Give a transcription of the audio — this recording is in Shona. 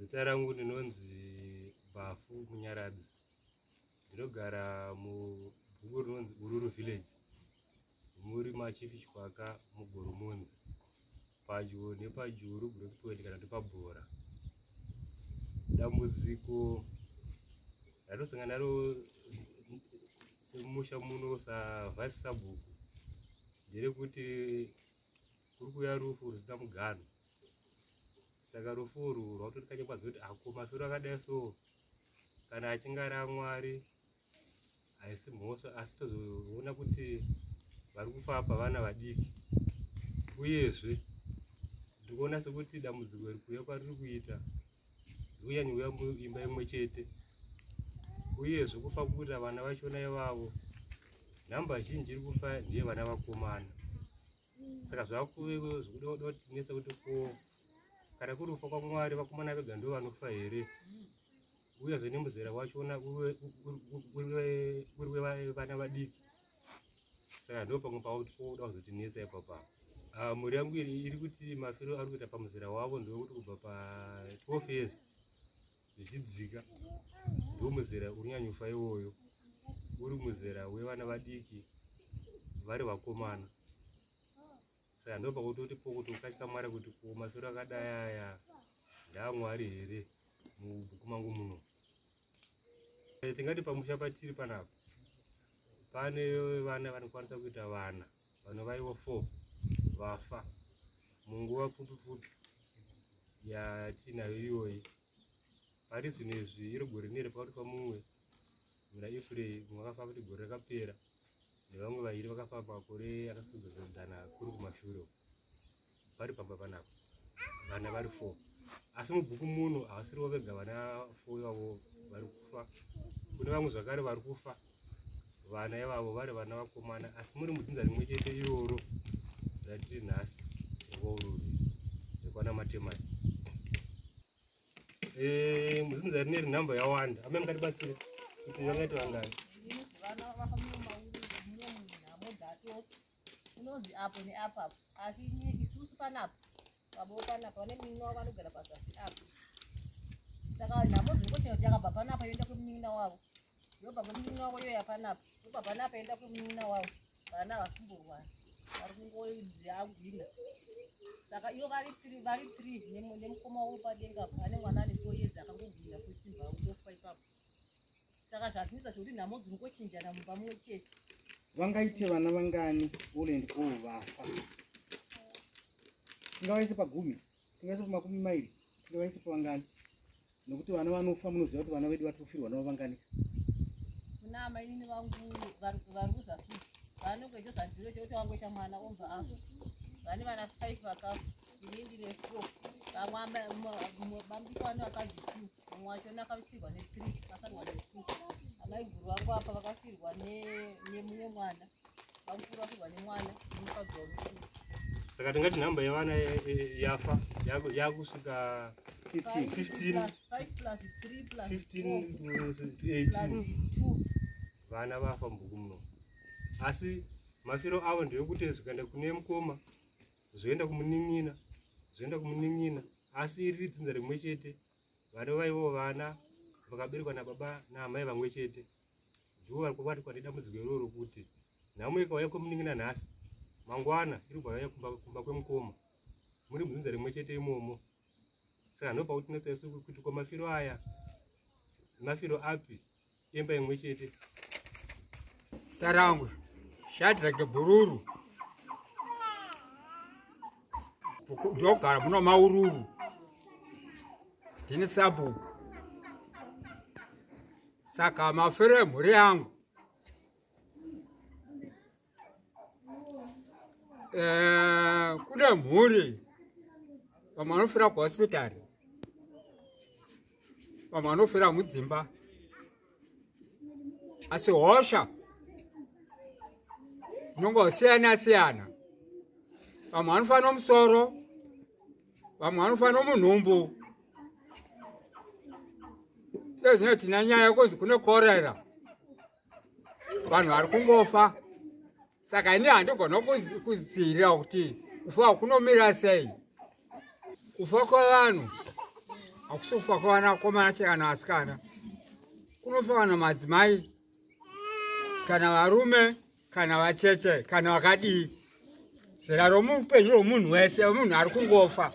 Zita rangu ndinonzi Bafu Munyaradzi. Ndinogara mubhuku rinonzi Ururu Village, muri maChief Chikwaka muGoromonzi, padyo nepaJuru Growth Point kana kuti paBhora. Dambudziko ratinosangana naro semusha muno saVice Sabhuku nderekuti kuri kuuya rufu rusina muganho. Saka rufu urwu rwakutotikanyakwadza kuti ako mafiro akadai so kana achinge ari aMwari haisi mhosva, asi tozoona kuti vari kufa apa vana vadiki. Uyezve ndikuona sekuti dambudziko iri kuuya kwariri kuita rikunyanya kuuya muimba imwe chete, uyezve kufa kuita vana vachona ivavo nhamba zhinji iri kufa ndeye vana vakomana. Saka zvakuve zvikuda kutinetsa kuti ko kana kuri kufa kwaMwari vakomana vega ndo vanofa here, uyezve nemuzera wachona uri wevana vadiki. Saka ndo pamwe pakuda kuzotinetsa ipapa. Mhuri yangu iri kuti mafiro ari kuita pamuzera wavo ndewekuti kubva pa 12 years zvichidzika ndo muzera uri kunyanyofa iwoyo, uri muzera wevana vadiki vari vakomana. Saka ndo pakutoti pokuti ukatya Mwari kuti ko mafiro akadai aya ndaaMwari here mubhuku mangu muno. Tingati pamusha patiri panapa pane vana vanokwanisa kuita vana vanova ivo 4 vafa munguva pfupi pfupi yatinayo iyoyi. Pari zvino izvi iri gore rineri pakatofa mumwe muna April, mumwe akafa kuti gore rakapera, nevamwe vairi vakafa makore akasugadzana kuri kumashure uko. Vari pamba panapa vana vari 4, asi mubhuku muno havasirivo vega vana 4 ivavo vari kufa. Kune vamwe zvakare vari kufa vana ivavo vari vana vakomana, asi muri mudzinza rimwe chete iroro ratiri nhasi rwaururu rekwana Matemai. Mudzinza rineri nhamba yawanda. Amai mukatibatsire kuti vangaita vangani? Vana vafa munhamo dzato unonzi apo neapapo, asi isusu panapa babo panapa vane munin'ina wavo vanogara pazasi apo. Saka nhamo dzinongochena kuti yakabva panapa yoenda kwemunin'ina wavo, yobva kwemunin'ina wavo yoya panapa, yobva panapa yoenda kwemunin'ina wavo. Vana havasi kumborwara, vari kungonzi agwina. Saka ivo vari 3, vari 3 nemukoma wavo padenga apo ane mwana ane 4 years akangogwina futi mba ipapo. Saka zvatinoita zvekuti nhamo dzinongochinjana mumba mumwe chete. Vangaite vana vangani all and all vafa? Tingavaise pagumi, tingaise pamakumi mairi, tingavaise pavangani? Nokuti vana vanofa, munoziva kuti vana vedu vatofirwa navo vangani? Kuna amainini vangu vari kuzasi vanongoita zvandiro chekuti vangoita mwana obva afa. Vane vana 5 vakafa, ini ndine 4. Vamwe bamudiki vane vakadzi 2, mumwe wachona akafirwa ne3, asarwa ne2. Amaiguru vangu apa vakafirwa nemumwe mwana, vamukuru vafirwa nemwana nemukadzi wamukuru. Saka tingati nhamba yevana yafa yakusvika 15. 5 plus 3 plus 15 4 to plus 18 2 vana vafa mubhuku muno, asi mafiro avo ndeyekuti zvikaenda kune mukoma zvoenda kumunin'ina, zvoenda kumunin'ina, asi riri dzinza rimwe chete. Vanova ivo vana vakaberekwa nababa naamai vamwe chete ndivo vari kubatikwa nedambudziko iroro, kuti nhamo ikauya kwemunin'ina nhasi, mangwana iri kubva yauya kumba kwemukoma, muri mudzinza rimwe chete imomo. Saka ndo pakutinetsa isu kuti ko mafiro aya mafiro api emba imwe chete? Zita rangu Shadrack Bhururu, ndogara muno Maururu, ndini sabhuku. Saka mafiro emhuri yangu, kune mhuri vamwe vanofira kuhospitari, vamwe vanofira mudzimba, asi hosha dzinongosiyana siyana. Vamwe vanofa nomusoro, vamwe vanofa nomunhumbu. Ezvino tina nyaya yekunzi kune korera, vanhu vari kungofa. Saka ini handigona kuzivirira kuti kufa kunomira sei. Kufa kwavanhu Hakusi kufa kwavanakomana che kana vasikana, kunofa kana madzimai kana varume kana vacheche kana vakadii. Zera romuupenyu rwomunhu wese, munhu ari kungofa.